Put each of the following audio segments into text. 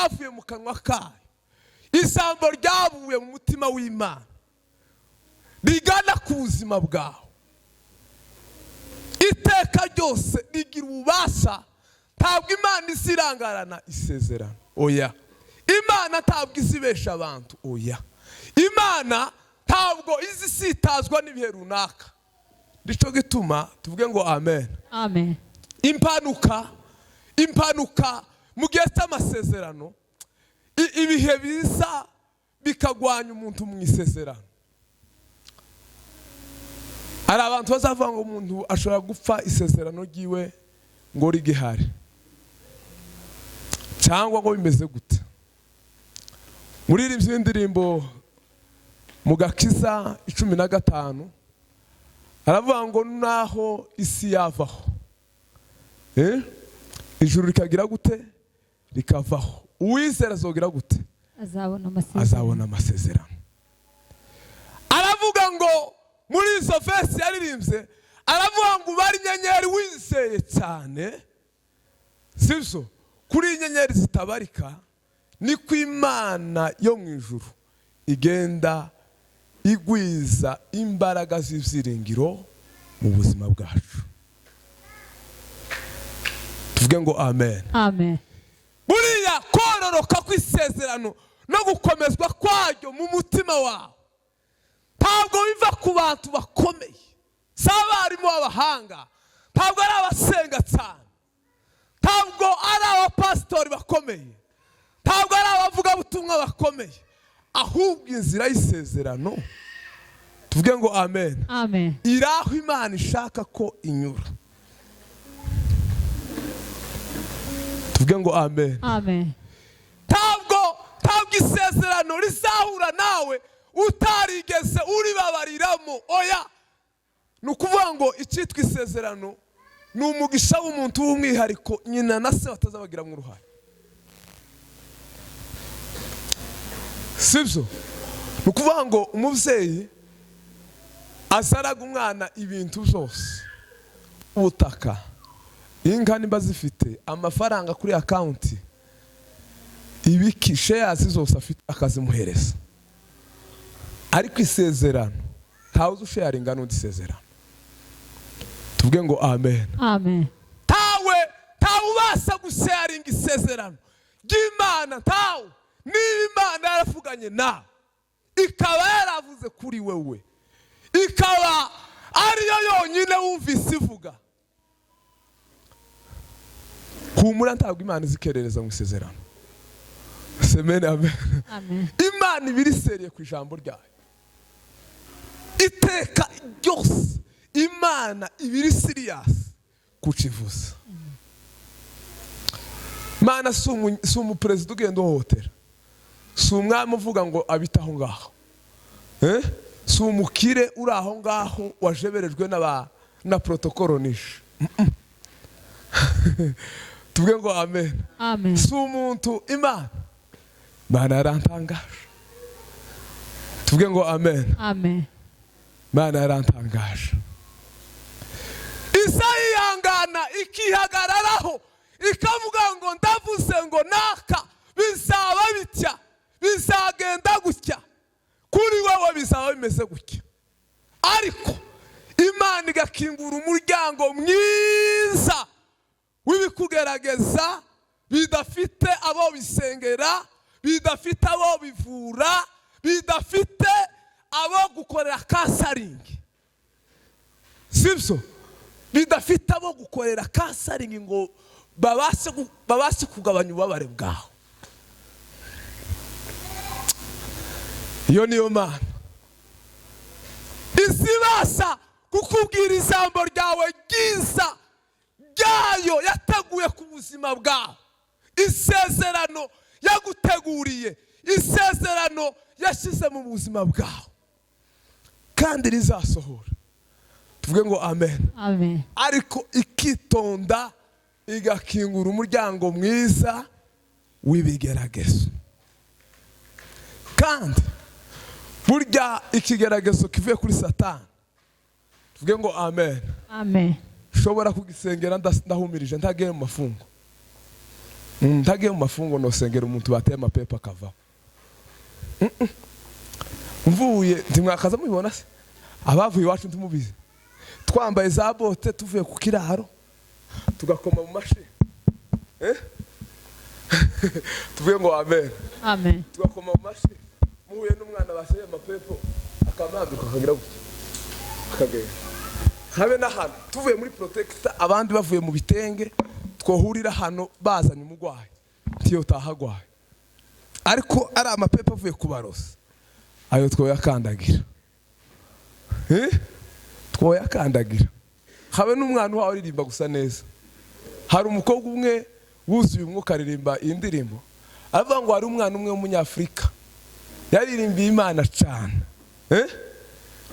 ryavuye mu kanwa kayo, ijambo ryavuye mu mutima w'Imana rigana ku buzima bwawe, iteka ryose rigira ububasha. Ntabwo Imana izirangarana isezerano, oya. Imana ntabwo izibesha abantu, oya. Imana ntabwo izisitazwa n'ibihe runaka. Nicyo gituma tuvuge ngo amen. Amen. Impanuka mu gihe cy'amasezerano, ibihe biza bikagwanya umuntu mu isezerano. Hari abantu bazavuga ngo umuntu ashobora gupfa isezerano ryiwe ngo rigihari, cyangwa ngo bimeze gute. Muririmbyi w'indirimbo mu Gakiza 15 aravuga ngo naho isi yavaho, ijuru rikagira gute? Rikavaho, uwizera azogira gute? Azabona amasezerano. Azabona amasezerano. Aravuga ngo muri izo verse yaririmbye, aravuga ngo ubare inyenyeri wizeye cyane, sibyo? Kuri inyenyeri zitabarika, niko Imana yo mu ijuru igenda igwiza imbaraga z'ibyiringiro mu buzima bwacu. Tuvuge ngo amen. Amen. Buriya kororoka kw'isezerano no gukomezwa kwaryo mu mutima wawe ntabwo biva ku bantu bakomeye, si abarimu b'abahanga, ntabwo ari abasenga cyane, ntabwo ari abapasitori bakomeye, ntabwo ari abavugabutumwa bakomeye, ahubwo inzira y'isezerano, tuvuge ngo amen, Amen. iri aho Imana ishaka ko inyura. Tuvuge ngo amen. Amen. Ntabwo isezerano rizahura nawe utarigeze uribabariramo, oya. Ni ukuvuga ngo icyitwa isezerano ni umugisha w'umuntu w'umwihariko, nyina na se batazabagiramo uruhare, sibyo? Ni ukuvuga ngo umubyeyi azaraga umwana ibintu byose, ubutaka, inka nimba zifite, amafaranga kuri akawunti, ibiki, shares zose afite akazimuhereza. Ariko isezerano ntawe uzi usharinga n'undi isezerano. Tuvuge ngo amen. Amen. Ntawe ubasha gusharinga isezerano ry'Imana, ntawe. Niba Imana yaravuganye nawe, ikaba yaravuze kuri wewe, ikaba ariyo yonyine wumvise ivuga, humura, ntabwo Imana izikerereza mu isezerano. Semene amen. Amen. Imana iba iri sérieux ku ijambo ryayo iteka ryose. Imana iba iri serious kucivuza. Imana si umuperezida ugenda uhohotera, si umwami uvuga ngo abite aho ngaho, Si umukire uri aho ngaho wajeberejwe na protocol nishe. Tuvuge ngo amen. Amen. Si umuntu. Imana yarantangaje. Tuvuge ngo amen. Amen. Imana yarantangaje, isa yihangana, ikihagararaho, ikavuga ngo ndavuze ngo naka bizaba bitya, bizagenda gutya, kuri wowe bizaba bimeze gutya. Ariko Imana igakingura umuryango mwiza w'ibikugerageza bidafite abo bisengera, bidafite abo bivura, bidafite abo gukorera counseling, sibyo? Bidafite abo gukorera counseling ngo babashe kugabanya ububabare bwawe. Iyo niyo Mana izibasha kukubwira ijambo ryawe ryiza ryayo yateguye ku buzima bwawe, isezerano yaguteguriye, isezerano yashyize mu buzima bwawe kandi rizasohora. Tuvuge ngo amen. Amen. Ariko ikitonda, igakingura umuryango mwiza w'ibigeragezo. Kandi burya ikigeragezo kivuye kuri Satani, tuvuge ngo amen, Amen. ushobora kugisengera ndahumirije, ntagiye mu mafungo. Ntagiye mu mafungo nosengera umuntu bateye amapepo akavaho. Mvuye ntimwakaza mubibona se, abavuye iwacu ntimubizi, twambaye za bote tuvuye ku kiraro tugakoma mu mashi, eh? Tuvuye ngo amen. Amen. Tugakoma mu mashi, muhuye n'umwana baseye amapepo akamwambika akagira gutya akagenda. Habe na hano tuvuye muri protector, abandi bavuye mu bitenge, twohurira hano bazanye umurwayi ntiyo tahagwaye, ariko ari amapepo avuye ku barozi, ayo twoyakandagira, eh? Twoyakandagira. Habe n'umwana uhawe aririmba gusa neza. Hari umukobwa umwe wuzuye umwuka aririmba iyi ndirimbo, aravuga ngo hari umwana umwe w'umunyafurika yaririmbiye Imana cyane, eh?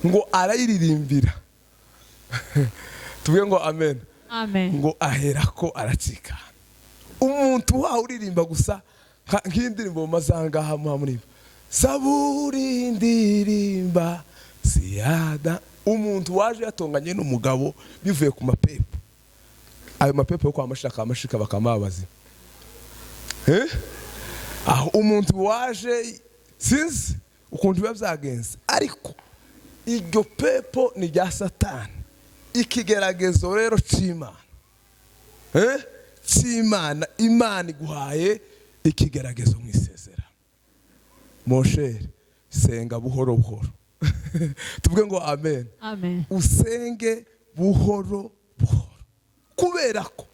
Ngo arayiririmbira. Tuvuge ngo amen. Amen. Ngo aherako aracika. Umuntu wawe uririmba gusa nk'indirimbo mu mazangaha muhamuriba saburi ndirimba siyada, umuntu waje yatonganye n'umugabo bivuye ku mapepo, ayo mapepo yo kwa mashaka amashika bakamabaza, eh? Aho umuntu waje sinzi ukuntu biba byagenze, ariko iryo pepo ni rya Satani. Ikigeragezo rero c'Imana, eh? C'Imana, Imana iguhaye ikigeragezo mu isezerano. Moshere, senga buhoro buhoro. Tuvuge ngo amen. Amen. Usenge buhoro buhoro, kubera ko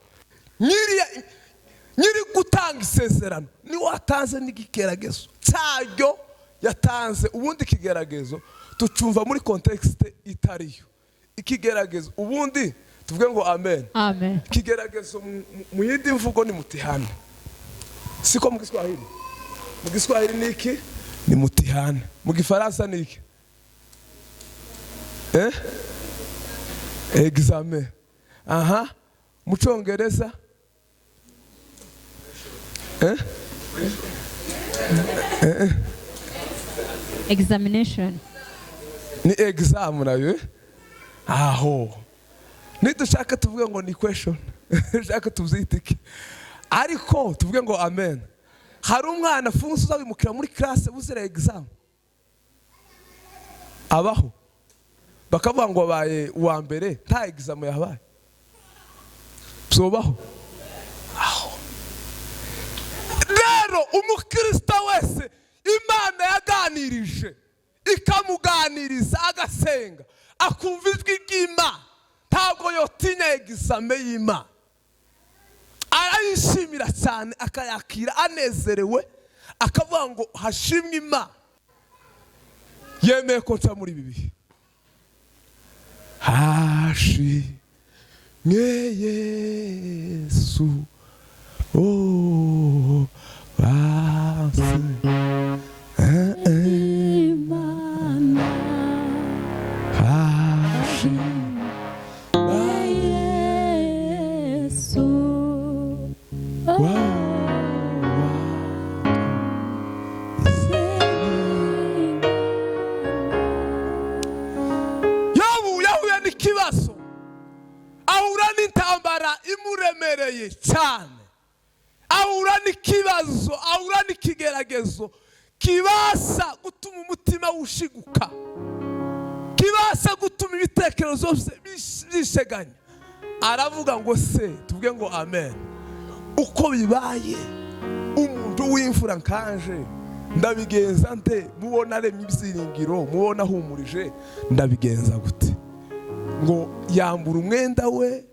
nyiri gutanga isezerano ni watanze n'igikeragezo cyaryo yatanze. Ubundi ikigeragezo tucumva muri contexte itariyo. Ikigeragezo ubundi, tuvuge ngo amen. Amen. Ikigeragezo mu yindi mvugo ni mutihane, siko mu Kiswahili? Mu Kiswahili ni iki? Ni mutihane. Mu Gifaransa ni iki? Eh? Examen. Aha. Mu Congereza? Eh? Examination. Ni exam nayo, eh? Aho nidushaka tuvuge ngo ni question, dushaka tubyite iki, ariko tuvuge ngo amen. Hari umwana funze uzabimukira muri classe buzira exam abaho, bakavuga ngo abaye uwa mbere nta exam yabaye, byobaho. Aho rero umukristo wese Imana yaganirije ikamuganiriza agasenga akumva ijwi ry'Imana, ntabwo yotinya examen y'Imana, arayishimira cyane akayakira anezerewe, akavuga ngo hashimwe Imana yemeye ko nca muri ibi bihe. Hashimwe Yesu, oh, basi Imana hashimwe Yesu, wa Yobu yahuye n'ikibazo, ahura n'intambara imuremereye cyane, ahura n'ikibazo, ahura n'ikigeragezo kibasha gutuma umutima ushiguka, kibasha gutuma ibitekerezo byisheganya. Aravuga ngo se, tuvuge ngo amen, uko bibaye umuntu w'imfura nkanje ndabigenza nte? Mubona aremye ibyiringiro, mubona ahumurije, ndabigenza gute? Ngo yambura umwenda we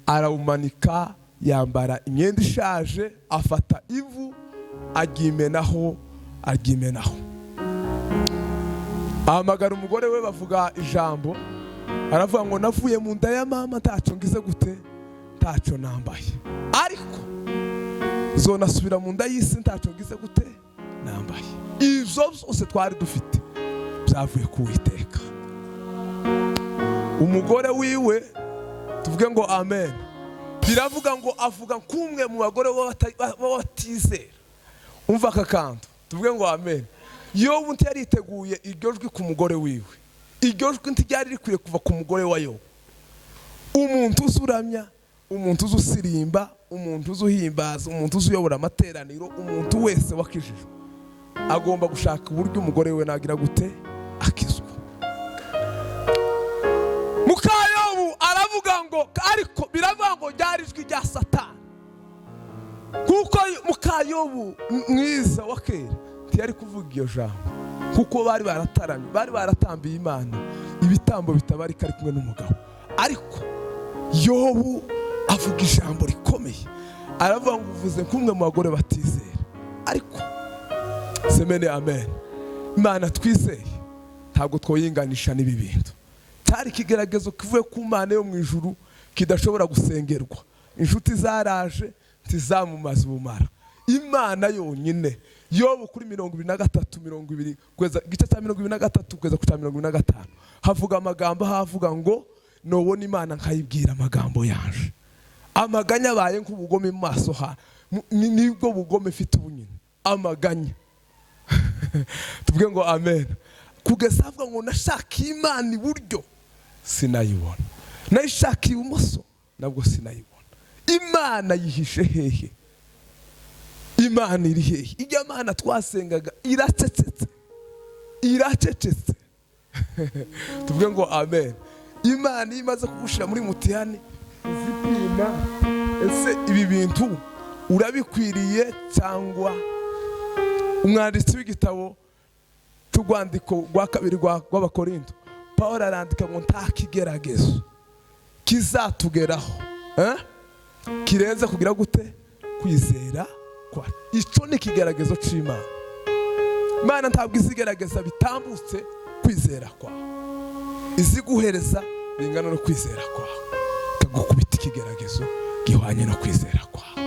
arawumanika, yambara imyenda ishaje, afata ivu aryimenaho, aryimenaho. Ahamagara umugore we bavuga ijambo, aravuga ngo navuye mu nda ya mama ntacyo ngize gute, ntacyo nambaye, ariko zonasubira mu nda y'isi ntacyo ngize gute, nambaye. Ibyo byose twari dufite byavuye ku Uwiteka. Umugore wiwe, tuvuge ngo amen, biravuga ngo avuga nk'umwe mu bagore b'abatizera. Umva aka kantu, tuvuge ngo amen. Yobu ntiyariteguye iryo jwi ku mugore wiwe, iryo jwi ntiryari rikwiye kuva ku mugore wa Yobu. Umuntu uzuramya, umuntu uzusirimba, Umuntu uzi uhimbaza, umuntu uzi uyobora amateraniro, umuntu wese wakijijwe agomba gushaka uburyo umugore we nagira gute akizwa. Mukayobu aravuga ngo, ariko biravuga ngo ryari ijwi rya Satani, kuko Mukayobu mwiza wa kera ntiyari kuvuga iyo jambo, kuko bari barataramye, bari baratambiye Imana ibitambo bitabarika ari kumwe n'umugabo. Ariko Yobu avuga ijambo rikomeye, aravuga ngo uvuze nk'umwe mu bagore batizera. Ariko semene amen, Imana twizeye ntabwo twoyinganisha n'ibi bintu. Cyari ikigeragezo kivuye ku Mana yo mu ijuru kidashobora gusengerwa. Inshuti zaraje ntizamumaze ubumara, Imana yonyine. Yobu kuri 23 20 kugeza igice cya 23 kugeza ku cya 25 havuga amagambo, havuga ngo nobona Imana nkayibwira amagambo yanje, amaganya abaye nk'ubugome mu maso ha nibwo bugome mfite ubunyine, amaganya. Tuvuge ngo amen. Kugeza avuga ngo nashakiye Imana iburyo sinayibona, nayishakiye ibumoso nabwo sinayibona. Imana yihishe hehe? Imana iri hehe? Ijya Mana twasengaga iracecetse, iracecetse. Tuvuge ngo amen. Imana iyo imaze kugushira muri mutihani izipima, ese ibi bintu urabikwiriye cyangwa? Umwanditsi w'igitabo cy'urwandiko rwa kabiri rw'Abakorinto, Paul arandika ngo nta kigeragezo kizatugeraho kirenze kugira gute kwizera kwa. Ico ni ikigeragezo c'Imana. Imana ntabwo izigerageza bitambutse kwizera kwawe, iziguhereza bingana no kwizera kwawe, ikagukubita ikigeragezo gihwanye no kwizera kwawe.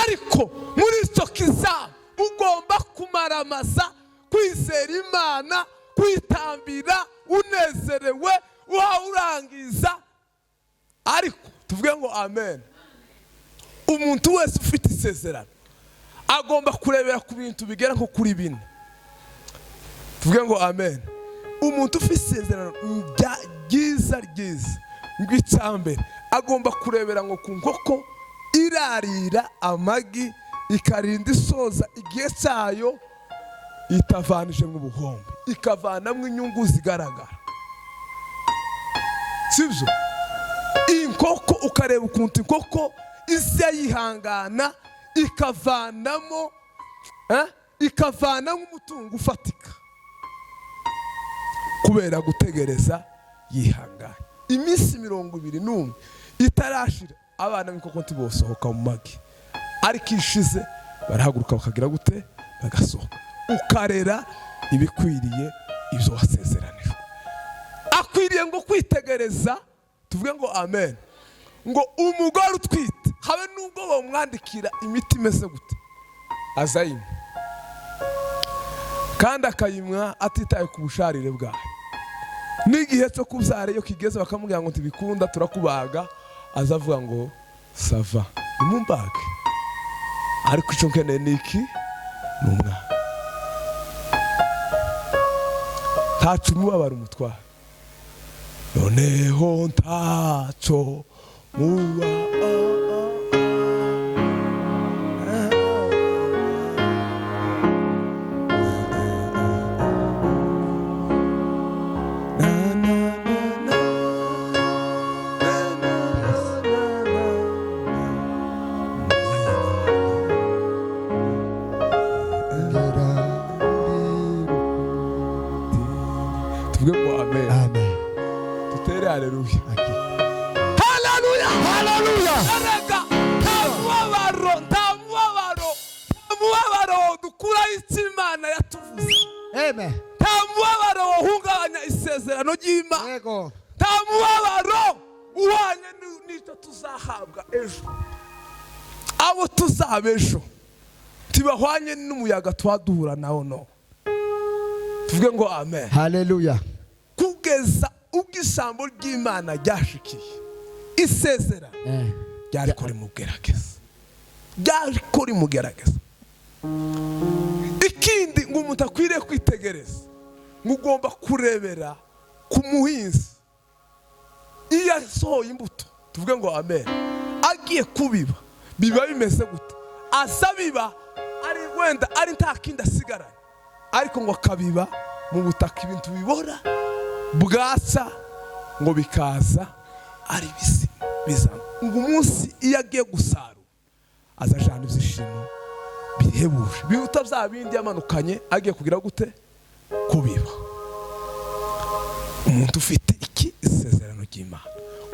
Ariko muri icyo kizamu ugomba kumaramaza kwizera Imana, kwitambira unezerewe, urangiza. Ariko tuvuge ngo amen. Umuntu wese ufite isezerano agomba kurebera ku bintu bigera nko kuri bine. Tuvuge ngo amen. Umuntu ufite isezerano ryiza ryiza ngw'icyambere agomba kurebera ngo ku nkoko irarira amagi ikarinda isoza igihe cyayo itavanije mu buhombe, ikavanamo inyungu zigaragara, sibyo? Inkoko ukareba ukuntu inkoko ijya yihangana ikavanamo ikavanamo umutungo ufatika kubera gutegereza yihangana iminsi 21 itarashira. Abana b'inkoko ntibosohoka mu magi, ariko ishize barahaguruka bakagira gute bagasohoka. Ukarera ibikwiriye ibyo wasezeranijwe. Akwiriye ngo kwitegereza, tuvuge ngo amen, ngo umugore utwite habe nubwo bamwandikira imiti imeze gute azayinywa, kandi akayimwa atitaye ku busharire bwayo. N'igihe cyo kubyara iyo kigeze bakamubwira ngo ntibikunda turakubaga, azavuga ngo sava nimumbage, ariko icyo nkeneye ni iki? Ni umwana. Ntaco umubabaro umutwara, noneho ntaco muba Tuvuge ngo amen. Amen. Tutere haleluya. Haleluya. Haleluya. Erega nta mubabaro, nta mubabaro, nta mubabaro dukuraho icyo Imana yatuvuze. Amen. Nta mubabaro wohungabanya isezerano ry'Imana. Yego. Nta mubabaro uhwanye n'icyo tuzahabwa ejo. Abo tuzaba ejo ntibahwanye n'umuyaga twaduhura nawo no. Tuvuge ngo amen. Haleluya. Kugeza ubwo ijambo ry'Imana ryashikiye isezerano ryari ko rimugerageza, ryari ko rimugerageza. Ikindi ngo umuntu akwiriye kwitegereza, ngo ugomba kurebera ku muhinzi iyo asohoye imbuto. Tuvuge ngo amen. Agiye kubiba, biba bimeze gute? Aza biba ari wenda ari nta kindi asigaranye, ariko ngo akabiba mu butaka ibintu bibora, bwasa ngo bikaza ari bizima bizama. Ngo umunsi iyo agiye gusarura, azajana ibyishimo bihebuje biruta bya bindi yamanukanye agiye kugira gute? Kubiba. Umuntu ufite iki? Isezerano ry'Imana.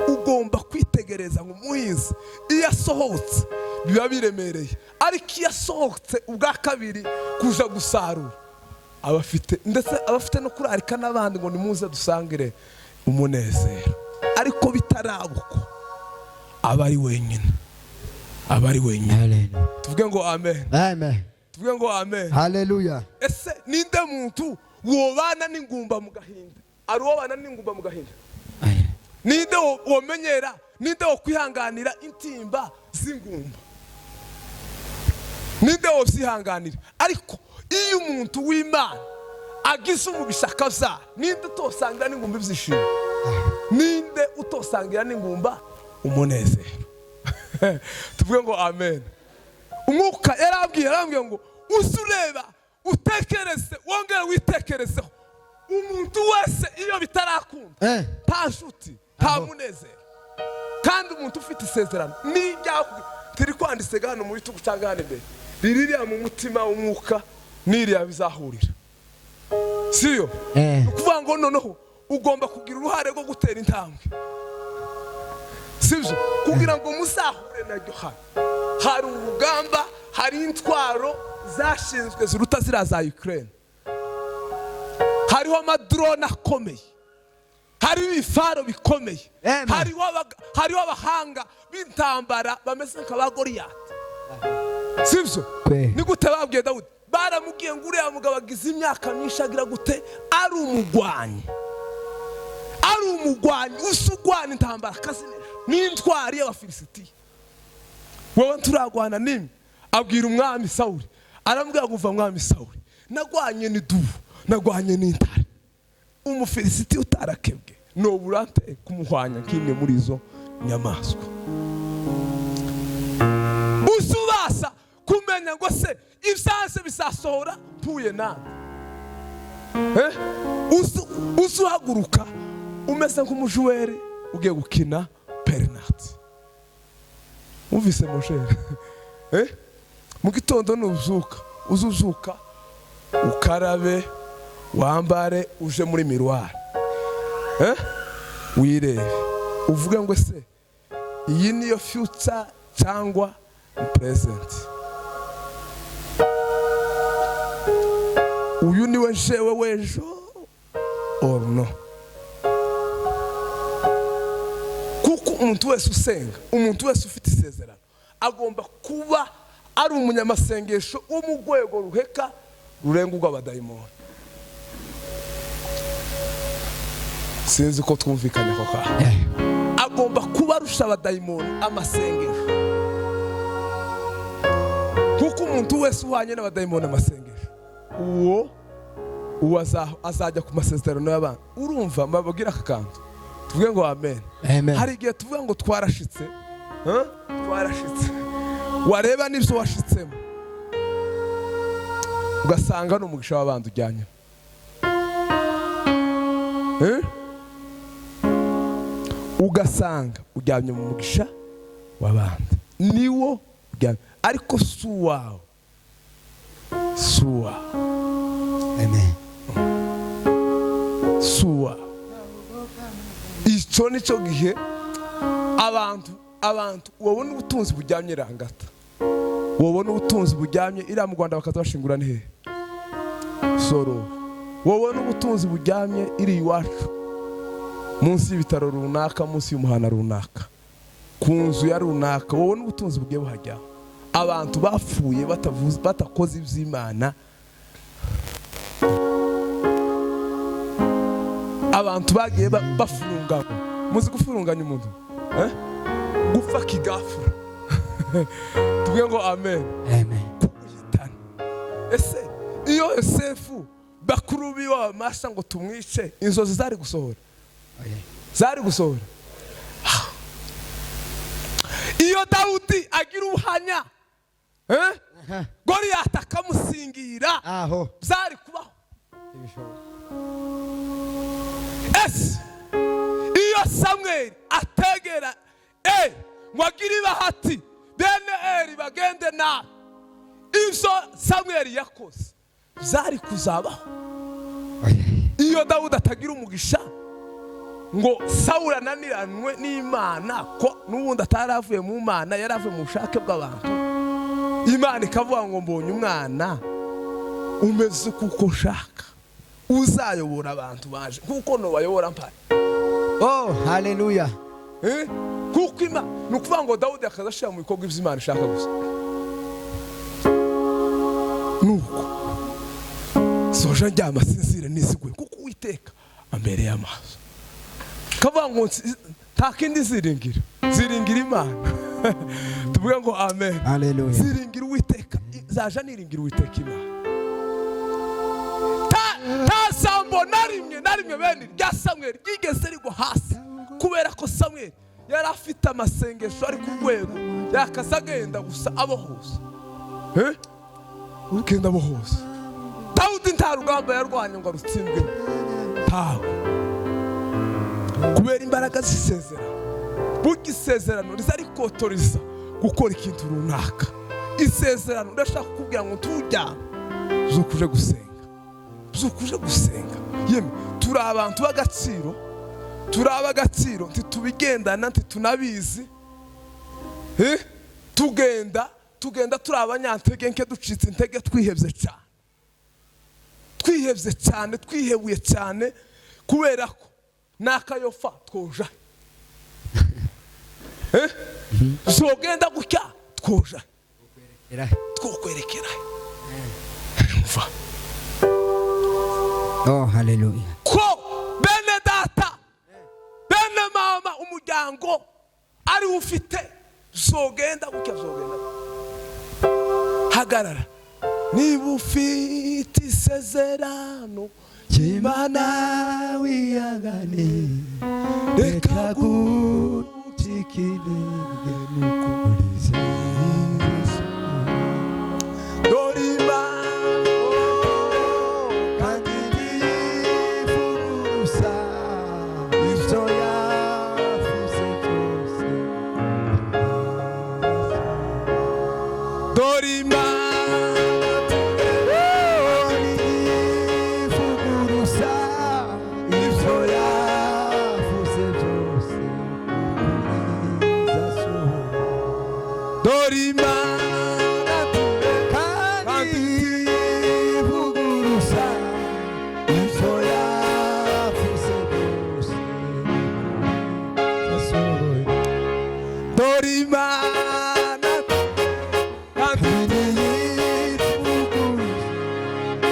Ugomba kwitegereza ngo umuhinzi iyo asohotse biba biremereye, ariko iyo asohotse ubwa kabiri kuja gusarura, aba afite, ndetse aba afite no kurarika n'abandi ngo nimuze dusangire umunezero. Ariko bitarabukwa, aba ari wenyine, aba ari wenyine. Hallelujah. Tuvuge ngo amen. Amen. Tuvuge ngo amen. Hallelujah. Ese ninde muntu wobana n'ingumba mu gahinda? Ari uwobana n'ingumba mu gahinda? Amen. Ninde womenyera? Ninde wo kwihanganira intimba z'ingumba? Ninde wobyihanganira? Ariko iyo umuntu w'Imana agize umugisha akabyara, ninde utosangira n'ingumba ibyishimo? Ninde utosangira n'ingumba umunezero? Tuvuge ngo amen. Umwuka yarambwiye ngo uze ureba, utekereze, wongere witekerezeho. Umuntu wese iyo bitarakunda, nta nshuti, nta munezero. Kandi umuntu ufite isezerano n'ijya tiri kwanditse hano mu bitugu cyangwa hano imbere, riririya mu mutima w'umwuka, n'iriya bizahurira, siyo? Eh. Ni ukuvuga ngo noneho ugomba kugira uruhare rwo gutera intambwe, sibyo? Kugira ngo muzahure naryo. Hano hari urugamba, hari intwaro zashinzwe ziruta ziriya za Ukraine, hariho amadrone akomeye, hariho ibifaro bikomeye. Amen. Hariho abahanga b'intambara bameze nka ba Goriyati, sibyo? Kwe. Ni gute babwiye Dawudi? Baramubwiye ngo uriya mugabo agize imyaka myinshi agira gute? Ari umugwanyi, ari umugwanyi usa ugwana intambara akazinesha, n'intwari y'Abafilisitiya. Wowe nturagwana n'imwe. Abwira umwami Sawuli, aramubwira ngo uva mwami Sawuli, nagwanye n'idubu, nagwanye n'intare, Umufilisitiya utarakebwe nobura nte kumuhwanya nk'imwe muri izo nyamaswa? Uzi ubasha kumenya ngo se ibyanze bizasohora mpuye nande? Eh? Uzi uhaguruka umeze nk'umujuweri ugiye gukina penalty. Wumvise moshere? Eh? Mu gitondo nuzuka, uzuzuka ukarabe, wambare, uje muri miroir, eh? Wirebe, uvuge ngo se iyi niyo future cyangwa present? Uyu niwe jewe w'ejo or no? Kuko umuntu wese usenga, umuntu wese ufite isezerano, agomba kuba ari umunyamasengesho wo mu rwego ruheka rurenga urw'abadayimoni. Sinzi ko twumvikanye ako kantu. Agomba kuba arusha abadayimoni amasengesho, kuko umuntu wese uhanye n'abadayimoni amasengesho, uwo azajya ku masezerano y'abantu. Urumva mbabwira aka kantu? Tuvuge ngo amen. Amen. Hari igihe tuvuga ngo twarashitse, huh? Twarashitse, wareba n'ibyo washitsemo ugasanga ni umugisha w'abandi ujyanye. Eh? Ugasanga ujyanye mu mugisha w'abandi, niwo ujyanye, ariko si uwawe, si uwawe. Amen. Si uwawe. Icyo ni cyo gihe abantu wabona ubutunzi bujyamye rangata, wabona ubutunzi bujyamye iriya mu Rwanda bakaza bashingura ni hehe? Soro. Wabona ubutunzi bujyamye iri iwacu munsi y'ibitaro runaka, munsi y'umuhanda runaka, ku nzu ya runaka, wabona ubutunzi bugiye buhajya, abantu bapfuye batakoze iby'Imana, abantu bagiye bafurunganywa. Muzi gufurunganya umuntu? Eh? Gupfa kigafura. Tuvuge ngo amen. Amen. Kuguhitana. Ese iyo Yosefu bakuru biwe bamasha ngo tumwice, inzozi zari gusohora? Okay. Zari gusohora. Iyo Dawudi agira ubuhanya, Goliyati akamusingira, Aho. byari kubaho? Ntibishoboka. Ese iyo Samweli ategera Eli ngo agire ibahati bene Eri bagende nabi, ibyo Samweli yakoze byari kuzabaho? Iyo Dawudi atagira umugisha ngo Sawuli ananiranwe n'Imana, ko n'ubundi atari avuye mu Mana, yari avuye mu bushake bw'abantu, Imana ikavuga ngo: "Mbonye umwana umeze kuko nshaka, uzayobora abantu baje kuko ntubayobora mpari." Oh, haleluya. Eh? Kuko Imana, ni ukuvuga ngo Dawudi akaza ashyira mu bikorwa ibyo Imana ishaka gusa, nuko soja ndyama sinzire niziguye, kuko Uwiteka ambereye amaso. Kavuga ngo nta kindi ziringira, ziringira Imana. Tuvuge ngo amen. Haleluya. Ziringira Uwiteka, zaja niringira Uwiteka Imana. Nta jambo na rimwe na rimwe bene rya Samweli ryigeze rigwa hasi, kubera ko Samweli yari afite amasengesho ari ku rwego, yakaza agenda gusa abohoza. Eh? Agenda abohoza. Dawudi nta rugamba yarwanye ngo arutsindwe, ntawe, kubera imbaraga z'isezerano. Burya isezerano riza rikotoriza gukora ikintu runaka. Isezerano, ndashaka kukubwira ngo ntujyane zukuje gusenga, zukuje gusenga. Yemwe, turi abantu b'agaciro, turi ab'agaciro, ntitubigendana, ntitunabizi. Eh? Tugenda turi abanyantege nke, ducitse intege, twihebye cyane, twihebye cyane, twihebuye cyane, kubera ko n'akayofa twoja. Eh? Zogenda gutya, twoja? Erahe. Twokwerekera mva. Oh, haleluya. Ko bene data, bene mama, umuryango ari ufite, zogenda gutya, zogenda gutya. Hagarara niba ufite isezerano ry'Imana. Imana wihangane. Reka Reka gucika intege nukurize. Dore Imana Kandi ntiyivuguruza, ibyo yavuze byose. Dore Imana Ntiyivuguruza, ibyo yavuze byose bizasohora. Dore Imana Kandi ntiyivuguruza, ibyo yavuze byose bizasohora. Dore Imana kandi Ntiyivuguruza,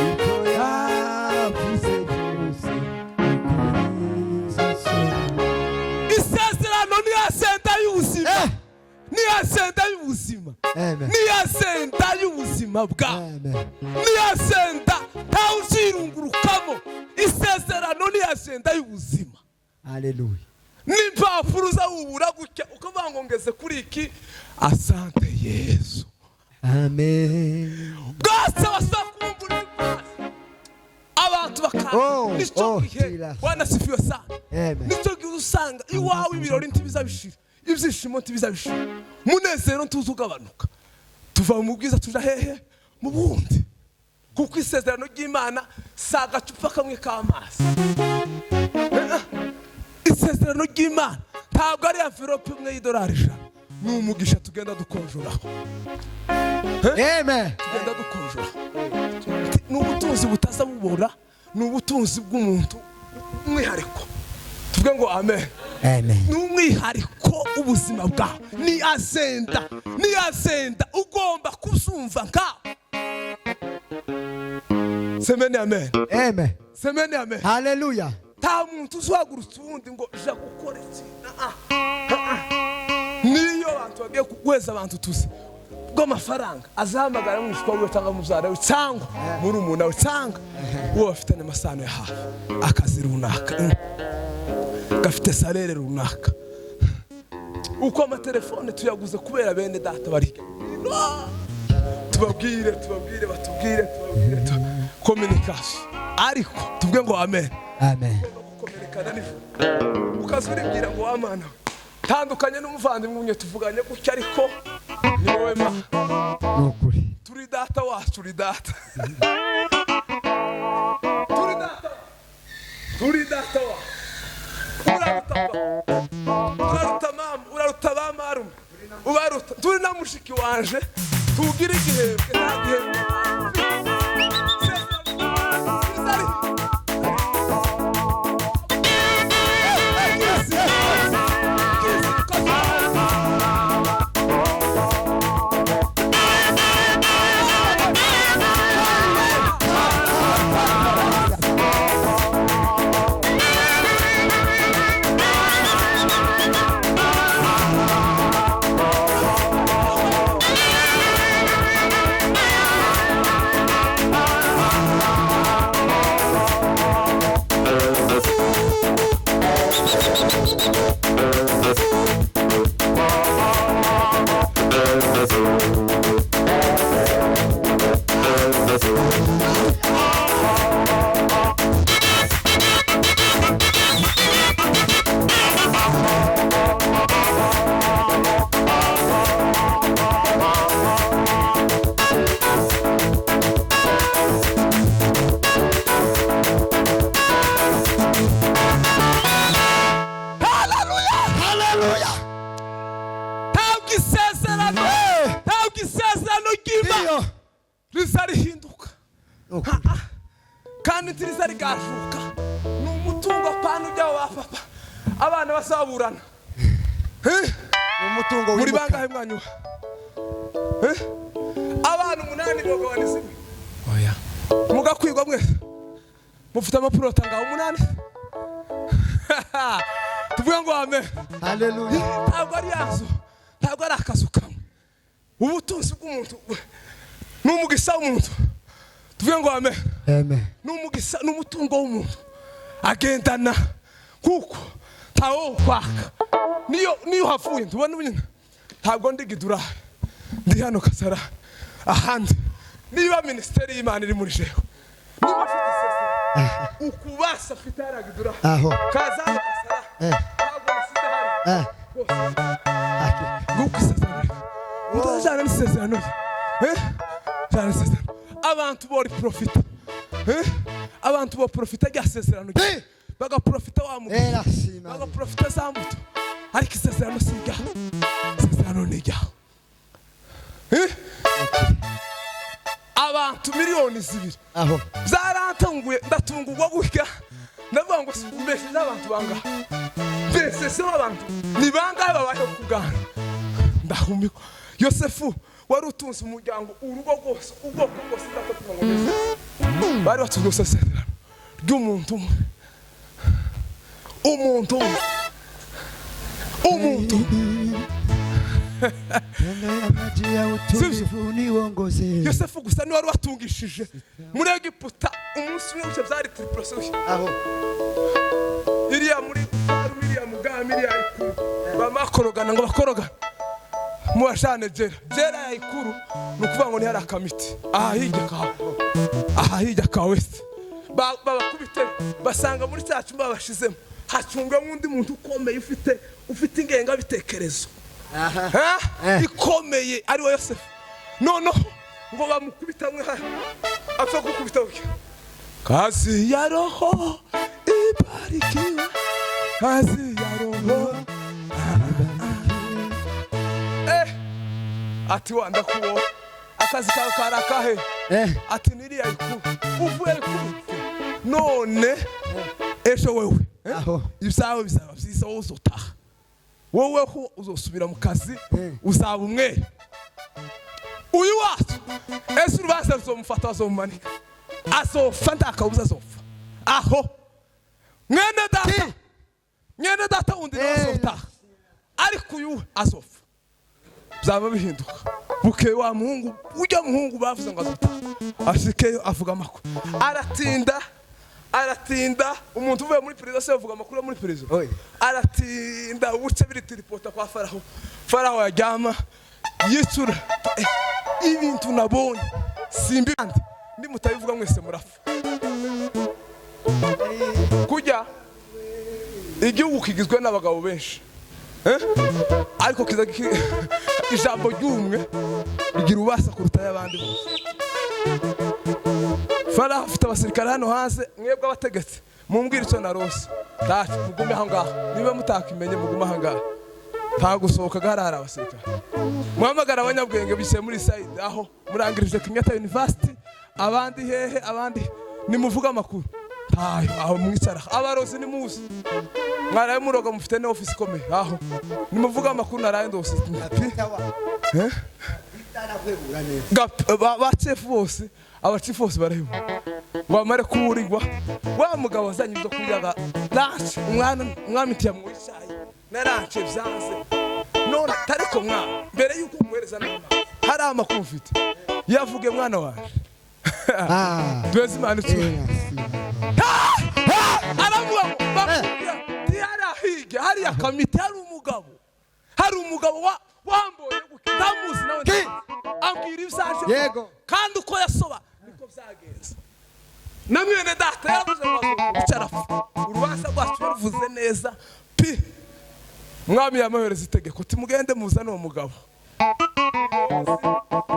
ibyo yavuze byose bizasohora. Isezerano ni agenda y'ubuzima, Eh. ni agenda y'ubuzima, Amen. ni agenda y'ubuzima bwawe, Amen. ni agenda ntawe uzirungurukamo. Isezerano ni agenda y'ubuzima. Haleluya. N'impapuro uzawubura gutya ukavuga ngo ngeze kuri iki, asante Yesu. Amen. Bwose basaba kubumbura ibipasi abantu bakaza. Oh, Nicyo oh, gihe Tila. wanasifiwe sana. Amen. Nicyo gihe usanga iwawe ibirori ntibizabishira, ibyishimo ntibizabishira, umunezero ntuzi ugabanuka. Tuva mu bwiza tuja hehe? Mu bundi, kuko isezerano ry'Imana si agacupa kamwe k'amazi. Eh, eh. Isezerano ry'Imana ntabwo ari enveloppe imwe y'idolari 100, ni umugisha tugenda dukonjoraho. Amen. Tugenda dukonjora, ni ubutunzi butaza bubora, ni ubutunzi bw'umuntu umwihariko. Tuvuge ngo amen. Amen. Ni umwihariko ubuzima bwawe, ni agenda, ni agenda ugomba kuzumva nkawe. Semeni amen. Amen. Semeni amen. Haleluya. Nta muntu uzuhagurutsa uwundi ngo ja gukora iki. Ah, ah, ah. Niyo abantu bagiye guheza abantu tuzi bw'amafaranga, azahamagara mwishwa wiwe cyangwa mubyara we cyangwa murumuna we cyangwa uwo bafitanye amasano ya hafi, akazi runaka, gafite salaire runaka. Uko amatelefone tuyaguze kubera bene data bari tubabwire tubabwire batubwire tubabwire communication, ariko tuvuge ngo amen. Amen. Gukomerekana ni ukazuribwira ngo wamana tandukanye n'umuvandimwe umwe tuvuganye gutya, ariko ni wowe ma nukuri turi data wacu, turi data turi data turi data wacu, uraruta uraruta mama, uraruta ba marume, ubaruta turi na mushiki wanje, tugira igihembwe nta gihembwe. Rizarihinduka kandi ntirizarigashuka, ni umutungo apana ujya wa papa abana bazaburana. Umutungo muri bangahe mwanyu? Abana 8 bogabana izimwe. Oya. Mugakwirwa mwese mufite amapurota ngaho 8. Tuvuge ngo amen. Haleluya. Ntabwo ari yazo, ntabwo ari akazu kamwe. Ubutunzi bw'umuntu n'umugisa w'umuntu. Tuvuge ngo amen. Amen. N'umugisa n'umutungo w'umuntu agendana kuko tawo kwaka. Niyo havuye ntubona nyine. Ntabwo ndi gidura. Ndi hano Kasara ahandi. Niba ministeri y'Imana iri muri jewe. Niba afite isese ukubasa afite haragidura. Aho. Kaza Kasara. Ntabwo afite hari. Nguko isezerano. Mutazana n'isezerano. Abantu bori profita. Abantu bo profita rya sezerano. Bagaprofita wa muntu. Bagaprofita za mbuto. Ariko isezerano si iryaho. Isezerano ni iryaho. Abantu 2 miliyoni. Aho. Zarantunguye ndatungurwa gutya. Ndavuga ngo mbese n'abantu bangahe? Mbese se abantu ni bangahe babaye kugana? Ndahumika. Yosefu wari utunze umuryango urugo rwose ubwoko bwose ndapfa ngo mbese bari batunze isezerano ry'umuntu umwe. Umuntu umwe. Umuntu Yosefu gusa ni wari watungishije muri Egiputa umunsi umwe gusa byari triple. Aho. Iriya muri iriya mugami iriya ikuru bamakorogana ngo bakorogana muwashane jera jera ya ikuru ni ukuvuga ngo ni hari akamiti aha hirya kawe aha hirya kawe wese babakubite basanga muri cya cyumba babashizemo hacungwemo undi muntu ukomeye ufite ingengabitekerezo ikomeye ari we Yosefu. Noneho ngo bamukubita amwe apfa gukubita gutya. Kazi ya roho ibarikiwe, kazi ya roho ati wa ndakuwo akazi kawe karakahe? Ati niriya ikuru uvuye ikuru none ejo wewe ibyawe bizaba byiza, wowe uzotaha, wowe ho uzosubira mu kazi, uzaba umwe. Uyu wacu ese urubanza ruzomufata azomumanika azofa ntakabuza azofa aho mwene data undi nawe azotaha, ariko uyu azofa byaba bihinduka. Buke wa muhungu ujya muhungu bavuze ngo azotaha ashikeyo avuga amakuru aratinda Aratinda umuntu uvuye muri prison se avuga amakuru yo muri prison. Oya. Aratinda ubuce biritiripota kwa Faraho. Faraho yaryama yicura. Ibintu nabonye simbi nimutabivuga mwese murapfa. Kujya igihugu kigizwe n'abagabo benshi, ariko kiza ijambo ry'umwe rigira ububasha kuruta ay'abandi bose. Faraho afite abasirikare hano hanze, mwebwe abategetsi mumbwire icyo narose. Ntacyo, mugume aho ngaho, niba mutakimenye mugume aho ngaho, nta gusohoka gahari hari abasirikare. Muhamagara abanyabwenge bicaye muri side aho murangirije Kenyatta University, abandi hehe, abandi nimuvuge amakuru. Ntayo aho mwicara, abarozi nimuze, mwaraye muroga mufite ne office ikomeye aho nimuvuge amakuru naraye ndose. Eh? Ba chef bose, abachief bose baraheba ngo bamare kuburirwa. Wa mugabo azanye ibyo kurya ga lunch, umwana umwami ntiyamwicaye na lunch byanze none. Ariko mwana, mbere yuko umuhereza n'amazi hari amakuru mfite, yavuge mwana wanje. Ah. Duheze Imana icumi. Aravuga ngo bamubwira ntihari hirya hariya kamite hari umugabo wamboye gutya, ndamuzi nawe ndamuzi. Ambwira ibyaje Yego. kandi uko yasoba niko byagenze. Na mwene data yaravuze ngo azoca arapfa, urubanza rwacu yaruvuze neza pi. Mwami yamuhereza itegeko timugende muzane uwo mugabo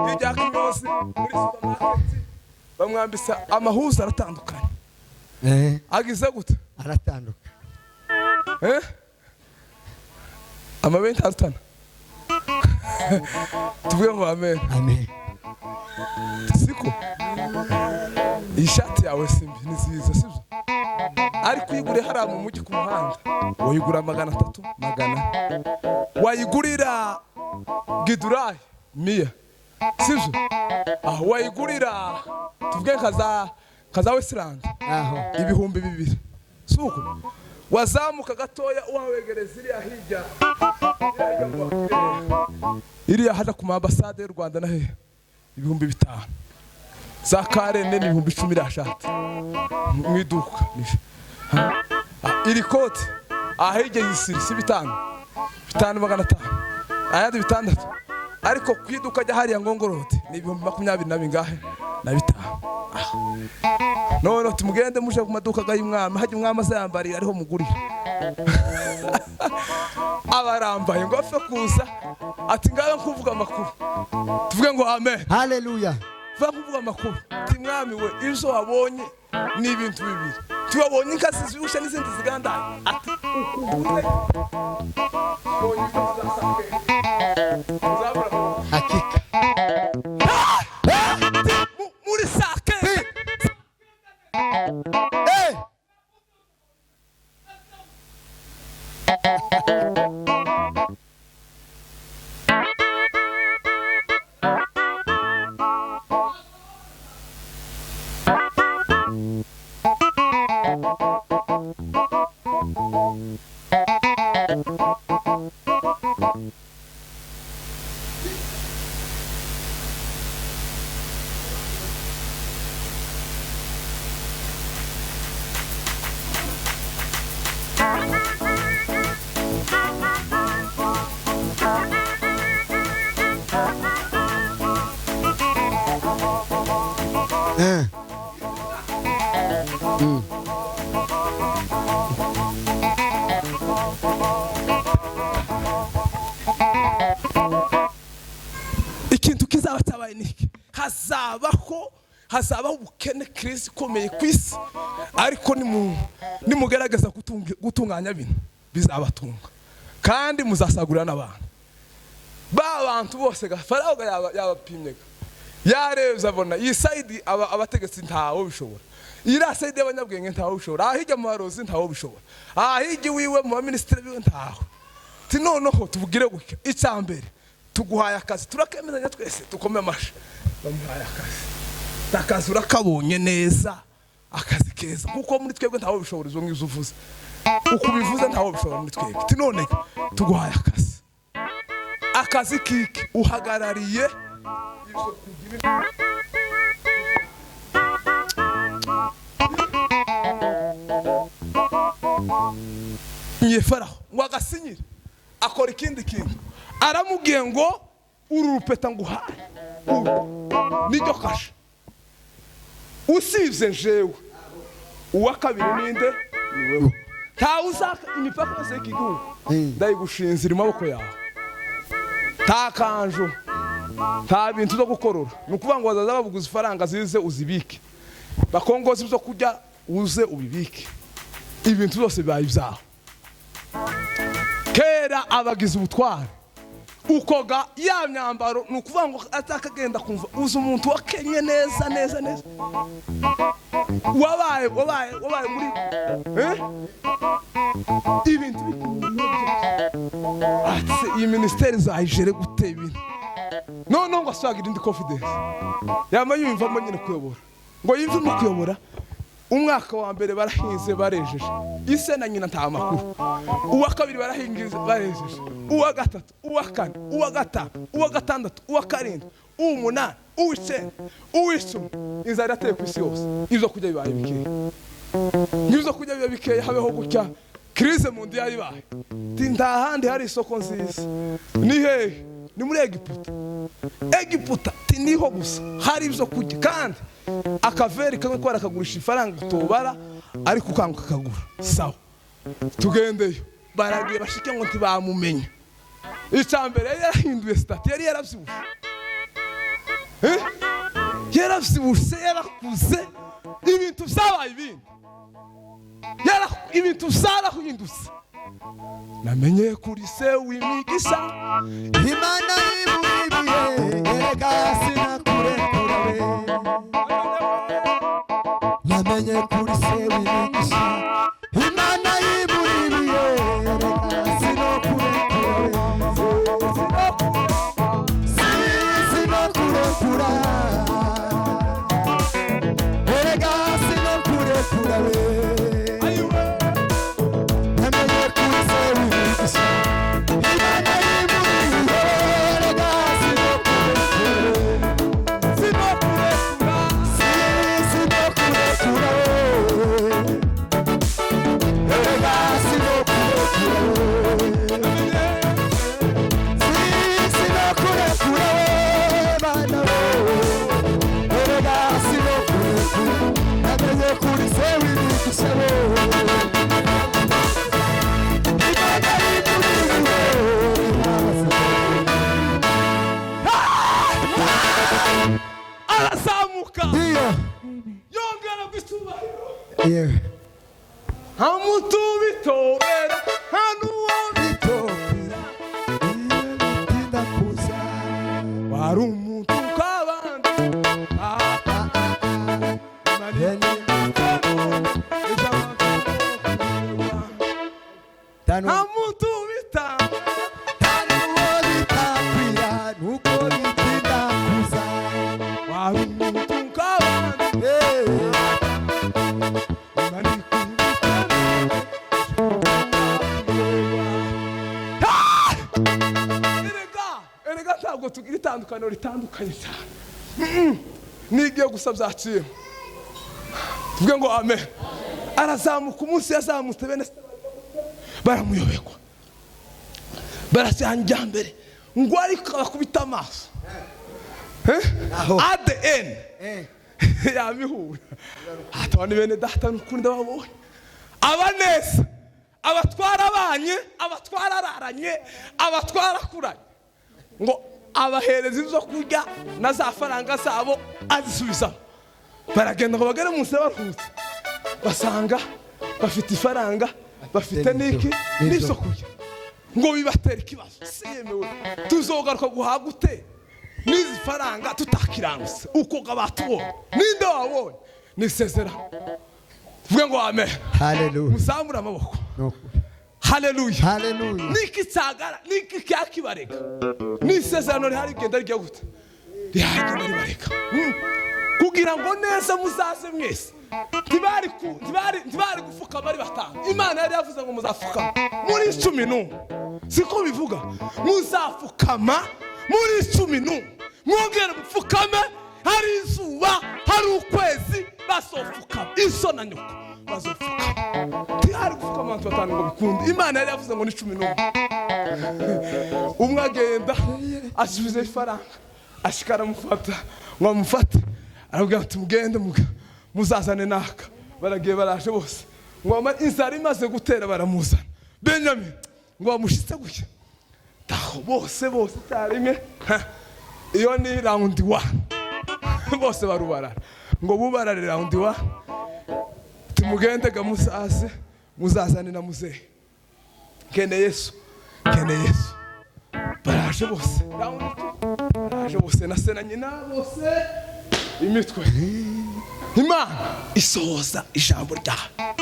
hirya ya Kinyozi muri supermarket, bamwambisa amahuza aratandukanye. Agize gute? Aratanduka. Eh? Amabere ntarutana. Tuvuge ngo amen. Amen. Siko iyi shati yawe si mbi, ni nziza, sibyo? Ariko uyigure hariya mu mujyi ku muhanda wayigura 300, 400. Wayigurira Gidurayi miya, sibyo? Aho wayigurira tuvuge nka za Westland Aho. 2000, suko wazamuka gatoya uhawegereza iriya hirya, iriya hirya iriya haja ku ma ambasade y'u Rwanda na hehe, 5000. Za karene ni 10,000 iriya shati mu iduka. Iri koti ahirya yisiri si bitanu, bitanu 500, ayandi 6,000, ariko ku iduka rya hariya ngongoroti ni 20,000 na bingahe na bitanu. None tumugende muje ku maduka y'umwami, hajya umwami azayambarira ariho mugurira. Abarambaye ngo apfe kuza ati ngabe nkuvuga amakuru. Tuvuge ngo amen. Haleluya. Va kuvuga amakuru ati mwami we, ibyo wabonye ni ibintu bibiri, tiwabonye inka zizibushe n'izindi zigandaye. Ati ukuvuze ubonye inka zizasake uzabura. Hakika. Muri sake. Eh! Eh. Ikintu kizaba cyabaye ni iki? Hazabaho ubukene, crise ikomeye ku isi, ariko nimugerageza gutunganya bino bizabatunga kandi muzasagurira n'abantu. Ba bantu bose ga Farawo ga yabapimye ga, yarebye abona iyi side abategetsi ntawo bishobora, iriya side y'abanyabwenge ntawo bishobora, ahijya mu barozi ntawo bishobora, ahijya iwiwe mu baminisitiri biwe ntaho. Ti noneho tubwire gutya, icya mbere tuguhaye akazi, turakemezanya twese tukome amashi. Bamuhaye akazi, akazi urakabonye neza, akazi keza, kuko muri twebwe ntawe bishobora. Izo ngizo uvuze, uko ubivuze ntawe bishobora muri twebwe. Ti none tuguhaye akazi, akazi kiki? Uhagarariye ibyo kugira Agasinyiye Faraho ngo agasinyire, akora ikindi kintu, aramubwiye ngo: "Uru rupeta nguhaye, uru niryo kashe. Usibye njewe, uwa kabiri ninde? Ni wewe. Ntawe uzaka imipaka yose y'iki gihugu. Ndayigushinze, iri mu maboko yawe. Nta kanjo, nta bintu byo gukorora. Ni ukuvuga ngo bazaza babuguza ifaranga, zize uzibike, bakongoza ibyo kurya, uze ubibike. Ibintu byose bibaye ibyawe." Kera abagize ubutware ukoga ya myambaro, ni ukuvuga ngo atakagenda kumva uzi umuntu wakenye neza neza neza, wabaye wabaye wabaye muri ibintu bikomeye byose. Ati: "Iyi minisiteri nzayijere gute ibintu?" Noneho ngo asubire indi confidence, yama yiyumvamo nyine kuyobora, ngo yiyumvemo kuyobora. Umwaka wa mbere barahinze, barejeje, ise na nyina nta makuru. Uwa kabiri barahingize, barejeje. Uwa gatatu, uwa kane, uwa gatanu, uwa gatandatu, uwa karindwi, uw'umunani, uw'icenda, uw'icumi, inzara irateye ku isi yose, ibyo kurya bibaye bikeya. N'ibyo kurya biba bikeya, habeho gutya crise mondiale ibaye. Ati: "Nta handi hari isoko nziza, ni hehe? Ni muri Egiputa." Egiputa, ati niho gusa hari ibyo kurya, kandi akaveri kamwe ko barakagurisha ifaranga utobara, ariko ukanga ukakagura. Sawa, tugendeyo. Baragiye, bashike ngo ntibamumenya. Icya mbere, yari yarahinduye statut, yari yarabyibushye. Eh? Yarabyibushye, yarakuze, ibintu byabaye ibindi. Ibintu byarahindutse. Namenye kuri se w'imigisha. Imana y'iburibiye, erega sinakurekura we. Namenye kuri se w'imigisha. Imana y'iburibiye, erega sinakurekura we. Sinakurekura, erega sinakurekura we. Namenye kuri se w'imigisha. Imana y'iburibiye, erega sinakurekura we. Sinokurekura. Sinokurekura we. Erega sinokurekura we. Sinokurekura we, bana we. Erega sinokurekura. Namenye kuri se w'imigisha we. Imana y'iburibiye, erega Arazamuka. Iyo. Yongera bw'icyubahiro. Yewe. Nta muntu bitobera, nta n'uwo Bitopira, iyo bitinda kuza. Wari umuntu nk'abandi. Ah, Ah, ah, ah. Imana Tanu. nta muntu bitanga. Tanu uwo bitakwira, nuko bitinda kuza. Wari umuntu nk'abandi. Eh. Imana ikubita. Erega erega ntabwo tugira itandukaniro ritandukanye cyane. N'igiye gusa byaciyemo. Tuvuge ngo amen. Arazamuka. Umunsi yazamutse, bene se baramuyoberwa, barashyira mbere ngo ariko abakubita amaso. Eh? Aho. ADN Eh. yamihura, hataba ni bene data, n'ukuri ndababonye. Aba neza, abatwara abanye, abatwara araranye, abatwara akuranye, ngo abahereza ibyo kurya na za faranga zabo azisubizamo. Baragenda ngo bagere mu nzira baruhutse, basanga bafite ifaranga, bafite n'iki, n'ibyo kurya. Ngo bibatera ikibazo: "Si yemewe, tuzogaruka guhaga gute n'izi faranga tutakirangutse? Uko batubonye, ninde wabonye?" Ni isezerano. Tuvuge ngo amen. Haleluya. Muzamure amaboko. Nukuri. Haleluya. Haleluya. Niki cyagara, niki cyakibarega? Ni isezerano rihari, rigenda rijya gute, rihagenda ribareka. Kugira ngo neza muzaze mwese. Ntibari gupfukama ari batanu. Imana yari yavuze ngo muzapfukama muri 11, siko bivuga? Muzapfukama muri 11, mwongere mupfukame hari izuba, hari ukwezi, bazopfukama iso na nyoko. Bazopfuka. Ntihari gupfuka abantu batanu ngo bikunde. Imana yari yavuze ngo ni 11. Umwe agenda asubiza ifaranga, ashika aramufata ngo amufate, arabwira ati: "Mugende muzazane naka." Baragiye, baraje bose. Ngo inzara imaze gutera, baramuzana Benjamin. Ngo bamushitse gutya taho, bose bose icyarimwe. Ha, iyo ni round one. Bose barubarara, ngo bubarare round one. Tumugende ga musaze, muzazane na muzehe. Kene Yesu, kene Yesu. Baraje bose, round two. Baraje bose na se na nyina bose, imitwe. Imana isohoza ijambo ryayo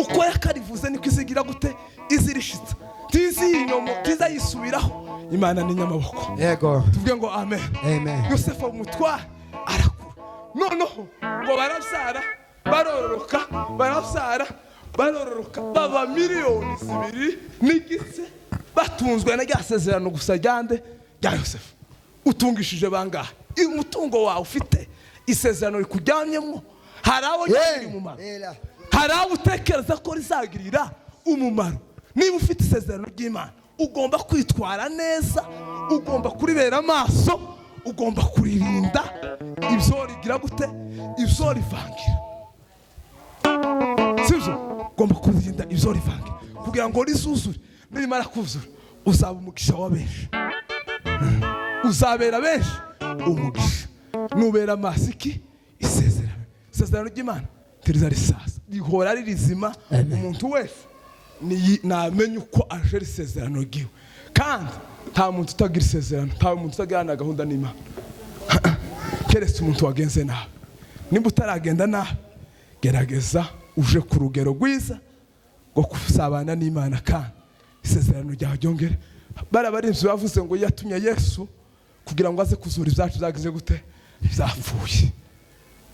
uko yakarivuze, niko izigira gute? Izirishitsa, ntiziyinomo, ntizayisubiraho. Imana ni nyamaboko. Yego. Tuvuge ngo amen. Amen. Yosefu umutware arakura. Noneho ngo barabyara, barororoka, barabyara, barororoka, baba 2.5 miliyoni, batunzwe na rya sezerano gusa ryande? Rya Yosefu. Utungishije bangahe? Umutungo wawe ufite isezerano rikujyanyemo, hari abo ryagirira umumaro? Era. Hari abo utekereza ko rizagirira umumaro? Niba ufite isezerano ry'Imana, ugomba kwitwara neza, ugomba kuribera amaso, ugomba kuririnda ibyo rigira gute? Ibyo rivangira, sibyo? Ugomba kuririnda ibyo rivangira kugira ngo rizuzure. Nirimara kuzura, uzaba umugisha wa benshi, uzabera benshi umugisha nubera amaso iki? Isezerano. Isezerano ry'Imana ntiriza risaza, rihora ari rizima. Umuntu wese namenye uko aje isezerano ryiwe. Kandi nta muntu utagira isezerano, nta muntu utagira na gahunda n'Imana, keretse umuntu wagenze nabi. Nimba utaragenda nabi, gerageza uje ku rugero rwiza rwo gusabana n'Imana, kandi isezerano ryawe ryongere. Bariya barinzi bavuze ngo yatumye Yesu kugira ngo aze kuzura ibyacu byagize gute? Byapfuye,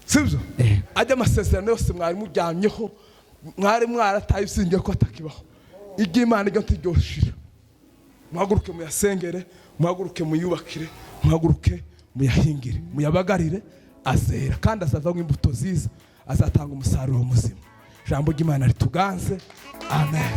sibyo? Ajya amasezerano yose mwari muryamyeho, mwari mwarataye ibyiringiro ko atakibaho, iry'Imana ryo ntiryoshira. Muhaguruke muyasengere, muhaguruke muyubakire, muhaguruke muyahingire, muyabagarire, azera kandi azavamo imbuto nziza, azatanga umusaruro muzima. Ijambo ry'Imana rituganze. Amen.